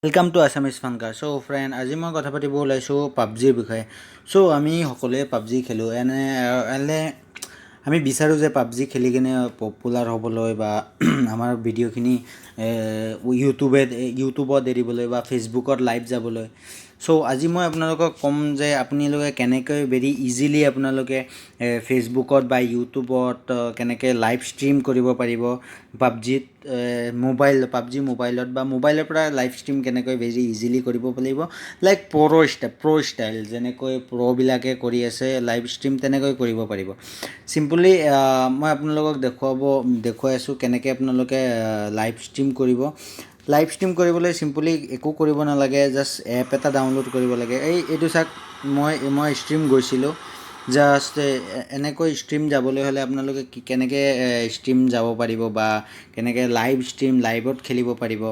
Welcome to Assamese Funkar. So friend, আজি মই কথা পাতিব ওলাইছোঁ পাবজিৰ বিষয়ে। চ' আমি সকলোৱে পাবজি খেলোঁ। এনে আমি বিচাৰোঁ যে পাবজি খেলি কিনে পপুলাৰ হ'বলৈ বা আমাৰ ভিডিঅ'খিনি ইউটিউবত এৰিবলৈ বা ফেচবুকত লাইভ যাবলৈ। চ' আজি মই আপোনালোকক ক'ম যে আপোনালোকে কেনেকৈ ভেৰি ইজিলি আপোনালোকে ফেচবুকত বা ইউটিউবত কেনেকৈ লাইভ ষ্ট্ৰীম কৰিব পাৰিব পাবজিত, মোবাইল পাবজি মোবাইলত বা মোবাইলৰ পৰা লাইভ ষ্ট্ৰীম কেনেকৈ ভেৰি ইজিলি কৰিব পাৰিব, লাইক প্ৰ' ষ্টাইল, যেনেকৈ প্ৰ'বিলাকে কৰি আছে লাইভ ষ্ট্ৰীম, তেনেকৈ কৰিব পাৰিব। চিম্পলি মই আপোনালোকক দেখুৱাই আছোঁ কেনেকৈ আপোনালোকে লাইভ ষ্ট্ৰীম কৰিব। লাইভ ষ্ট্ৰীম কৰিবলৈ চিম্পলি একো কৰিব নালাগে, জাষ্ট এপ এটা ডাউনলোড কৰিব লাগে। এইটো চাওক, মই ষ্ট্ৰীম গৈছিলোঁ। জাষ্ট এনেকৈ ষ্ট্ৰীম যাবলৈ হ'লে আপোনালোকে কেনেকৈ ষ্ট্ৰীম যাব পাৰিব বা কেনেকৈ লাইভ ষ্ট্ৰীম, লাইভত খেলিব পাৰিব।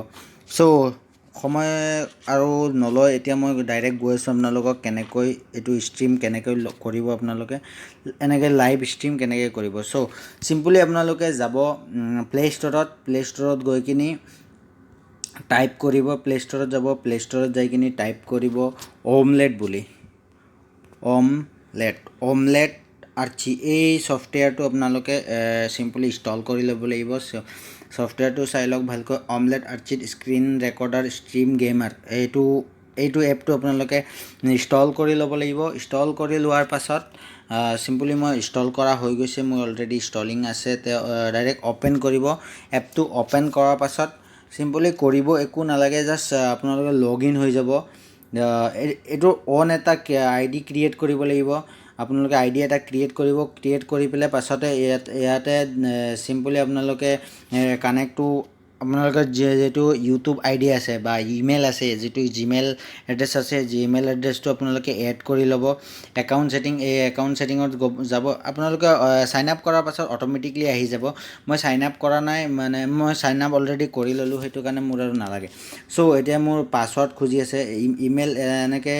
চ' সময় আৰু নলয়, এতিয়া মই ডাইৰেক্ট গৈ আছোঁ আপোনালোকক কেনেকৈ এইটো ষ্ট্ৰীম কেনেকৈ কৰিব, আপোনালোকে এনেকৈ লাইভ ষ্ট্ৰীম কেনেকৈ কৰিব। চ' চিম্পলি আপোনালোকে যাব প্লে' ষ্ট'ৰত। প্লে' ষ্ট'ৰত গৈ কিনি টাইপ কৰিব, প্লে' ষ্ট'ৰত যাব, প্লে' ষ্ট'ৰত যাই কিনি টাইপ কৰিব অমলেট বুলি, অমলেট আৰ্চি। এই ছফ্টৱেৰটো আপোনালোকে চিম্পলি ইনষ্টল কৰি ল'ব লাগিব। ছফ্টৱেৰটো চাই লওক ভালকৈ, Omlet Arcade screen recorder stream gamer. এইটো এপটো আপোনালোকে ইনষ্টল কৰি ল'ব লাগিব। ইনষ্টল কৰি লোৱাৰ পাছত চিম্পলি মই ইনষ্টল কৰা হৈ গৈছে, মোৰ অলৰেডি ইনষ্টলিং আছে। তেওঁ ডাইৰেক্ট অ'পেন কৰিব এপটো। অ'পেন কৰাৰ পাছত চিম্পলি কৰিব একো নালাগে, জাষ্ট আপোনালোকে লগ ইন হৈ যাব। এইটো অন এটা আই ডি ক্ৰিয়েট কৰিব লাগিব। আপোনালোকে আই ডি এটা ক্ৰিয়েট কৰিব। ক্ৰিয়েট কৰি পেলাই পাছতে ইয়াতে চিম্পলি আপোনালোকে কানেক্টটো আপোনালোকৰ যিটো ইউটিউব আই ডি আছে বা ইমেইল আছে, যিটো জিমেইল এড্ৰেছ আছে, জিমেইল এড্ৰেছটো আপোনালোকে এড কৰি ল'ব। একাউণ্ট ছেটিং, এই একাউণ্ট ছেটিঙত যাব। আপোনালোকে চাইন আপ কৰাৰ পাছত অট'মেটিকলি আহি যাব। মই চাইন আপ কৰা নাই, মানে মই চাইন আপ অলৰেডি কৰি ল'লোঁ, সেইটো কাৰণে মোৰ আৰু নালাগে। চ' এতিয়া মোৰ পাছৱৰ্ড খুজি আছে, ইমেইল। এনেকৈ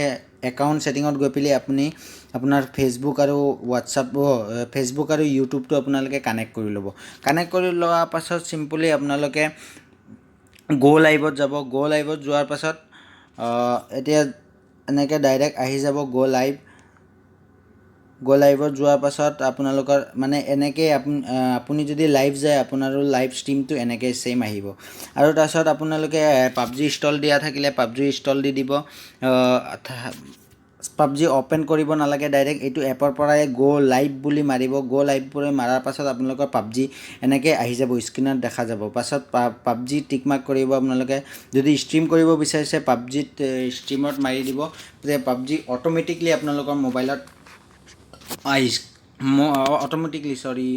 একাউণ্ট ছেটিঙত গৈ পেলাই আপুনি আপোনাৰ ফেচবুক আৰু হোৱাটছআপ, ফেচবুক আৰু ইউটিউবটো আপোনালোকে কানেক্ট কৰি ল'ব। কানেক্ট কৰি লোৱাৰ পাছত চিম্পলি আপোনালোকে গ' লাইভত যাব। গ' লাইভত যোৱাৰ পাছত এতিয়া এনেকৈ ডাইৰেক্ট আহি যাব গ' লাইভ। গ' লাইভত যোৱাৰ পাছত আপোনালোকৰ মানে এনেকৈ আপুনি যদি লাইভ যায়, আপোনাৰো লাইভ ষ্ট্ৰীমটো এনেকৈ ছেইম আহিব। আৰু তাৰপিছত আপোনালোকে পাবজি ইনষ্টল দিয়া থাকিলে পাবজি ইনষ্টল দি দিব। পাবজি অ'পেন কৰিব নালাগে, ডাইৰেক্ট এইটো এপৰ পৰাই গ' লাইভ বুলি মাৰিব। গ' লাইভ বুলি মাৰাৰ পাছত আপোনালোকৰ পাবজি এনেকৈ আহি যাব, স্ক্ৰীণত দেখা যাব। পাছত পাবজি টিক মাৰ্ক কৰিব। আপোনালোকে যদি ষ্ট্ৰীম কৰিব বিচাৰিছে, পাবজিত ষ্ট্ৰীমত মাৰি দিব। তেতিয়া পাবজি অট'মেটিকলি আপোনালোকৰ মোবাইলত আহি, অট'মেটিকলি, চৰি,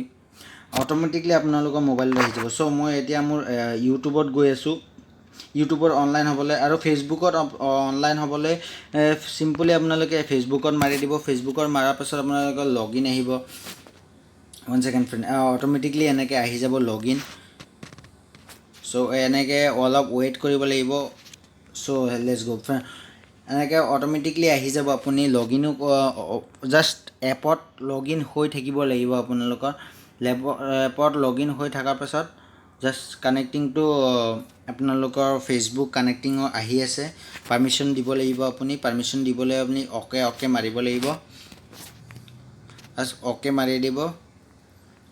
অট'মেটিকলি আপোনালোকৰ মোবাইলত আহি যাব। চ' মই এতিয়া মোৰ ইউটিউবত গৈ আছোঁ ইউটিউবত অনলাইন হ'বলৈ আৰু ফেচবুকত অনলাইন হ'বলৈ চিম্পলি আপোনালোকে ফেচবুকত মাৰি দিব। ফেচবুকত মাৰাৰ পাছত আপোনালোকৰ লগ ইন আহিব। ওৱান ছেকেণ্ড ফ্ৰেণ্ড, অট'মেটিকলি এনেকৈ আহি যাব লগ ইন। চ' এনেকৈ অলপ ৱেইট কৰিব লাগিব। চ' let's গ'। এনেকৈ অট'মেটিকলি আহি যাব। আপুনি লগ ইনো জাষ্ট এপত লগ ইন হৈ থাকিব লাগিব। আপোনালোকৰ এপত লগ ইন হৈ থকাৰ পাছত জাষ্ট কানেক্টিংটো আপোনালোকৰ ফেচবুক কানেক্টিঙো আহি আছে। পাৰ্মিশ্যন দিব লাগিব আপুনি। পাৰ্মিশ্যন দিবলৈ আপুনি অ'কে অ'কে মাৰিব লাগিব। জাষ্ট অ'কে মাৰি দিব।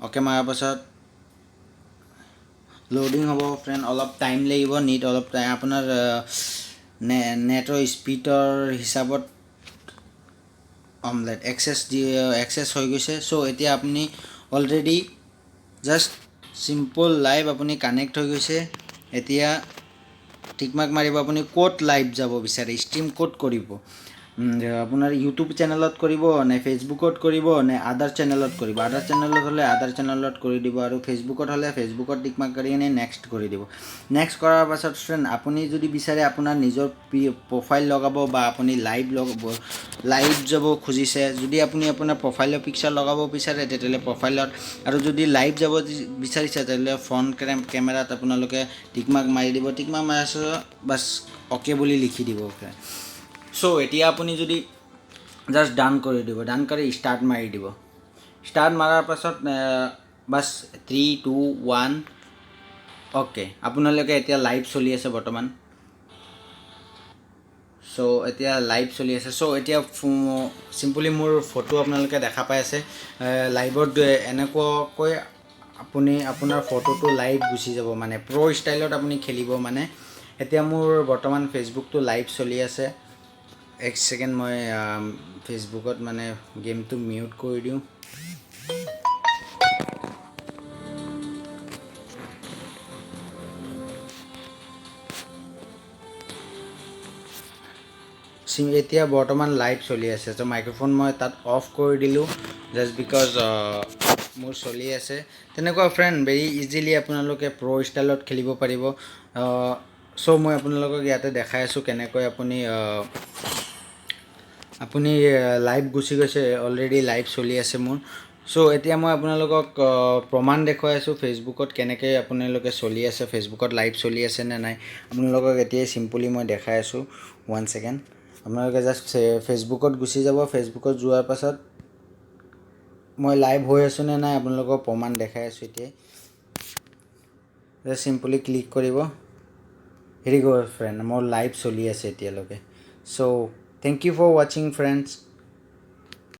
অ'কে মাৰাৰ পাছত লোডিং হ'ব ফ্ৰেণ্ড, অলপ টাইম লাগিব। নিট অলপ টাইম আপোনাৰ নেটৰ স্পীডৰ হিচাপত। অমলেট এক্সেছ দি এক্সেছ হৈ গৈছে। চ' এতিয়া আপুনি অলৰেডি জাষ্ট চিম্পল লাইভ আপুনি কানেক্ট হৈ গৈছে। এতিয়া টিকমাৰ্ক মাৰিব। আপুনি ক'ত লাইভ যাব বিচাৰে, ষ্ট্ৰীম ক'ত কৰিব, আপোনাৰ ইউটিউব চেনেলত কৰিব নে ফেচবুকত কৰিব নে আদাৰ চেনেলত কৰিব? আদাৰ চেনেলত হ'লে আদাৰ চেনেলত কৰি দিব আৰু ফেচবুকত হ'লে ফেচবুকত টিকমাৰ্ক কৰি কিনে নেক্সট কৰি দিব। নেক্সট কৰাৰ পাছত ফ্ৰেণ্ড, আপুনি যদি বিচাৰে আপোনাৰ নিজৰ প্ৰফাইল লগাব বা আপুনি লাইভ লগাব, লাইভ যাব খুজিছে, যদি আপুনি আপোনাৰ প্ৰফাইলৰ পিকচাৰ লগাব বিচাৰে, তেতিয়াহ'লে প্ৰফাইলত আৰু যদি লাইভ যাব বিচাৰিছে, তেতিয়াহ'লে ফ্ৰণ্ট কেমেৰাত আপোনালোকে টিকমাৰ্ক মাৰি দিব। টিকমাৰ্ক মাৰাৰ পাছত বাছ অ'কে বুলি লিখি দিব। চ' এতিয়া আপুনি যদি জাষ্ট ডান কৰি দিব, ডান কৰি ষ্টাৰ্ট মাৰি দিব। ষ্টাৰ্ট মাৰাৰ পাছত বাছ 3, 2, 1, অ'কে। আপোনালোকে এতিয়া লাইভ চলি আছে বৰ্তমান। চ' এতিয়া লাইভ চলি আছে। চ' এতিয়া চিম্পলি মোৰ ফটো আপোনালোকে দেখা পাই আছে লাইভত। এনেকুৱাকৈ আপুনি আপোনাৰ ফটোটো লাইভ গুচি যাব, মানে প্ৰ' ষ্টাইলত আপুনি খেলিব। মানে এতিয়া মোৰ বৰ্তমান ফেচবুকটো লাইভ চলি আছে। এক ছেকেণ্ড, মই ফেচবুকত মানে গেমটো মিউট কৰি দিওঁ। এতিয়া বৰ্তমান লাইভ চলি আছে। ত' মাইক্ৰফোন মই তাত অফ কৰি দিলোঁ, জাষ্ট because মোৰ চলি আছে। তেনেকুৱা ফ্ৰেণ্ড, ভেৰি ইজিলি আপোনালোকে প্ৰ' ষ্টাইলত খেলিব পাৰিব। চ' মই আপোনালোকক ইয়াতে দেখাই আছোঁ কেনেকৈ আপুনি লাইভ গুচি গৈছে, অলৰেডি লাইভ চলি আছে মোৰ। চ' এতিয়া মই আপোনালোকক প্ৰমাণ দেখুৱাই আছোঁ ফেচবুকত কেনেকৈ আপোনালোকে চলি আছে, ফেচবুকত লাইভ চলি আছে নে নাই, আপোনালোকক এতিয়াই চিম্পলি মই দেখাই আছোঁ। ওৱান ছেকেণ্ড, আপোনালোকে জাষ্ট ফেচবুকত গুচি যাব। ফেচবুকত যোৱাৰ পাছত মই লাইভ হৈ আছোঁ নে নাই আপোনালোকক প্ৰমাণ দেখাই আছোঁ এতিয়াই। জাষ্ট চিম্পলি ক্লিক কৰিব। হেৰি গ'ল ফ্ৰেণ্ড, মোৰ লাইভ চলি আছে এতিয়ালৈকে। So thank you for watching, friends.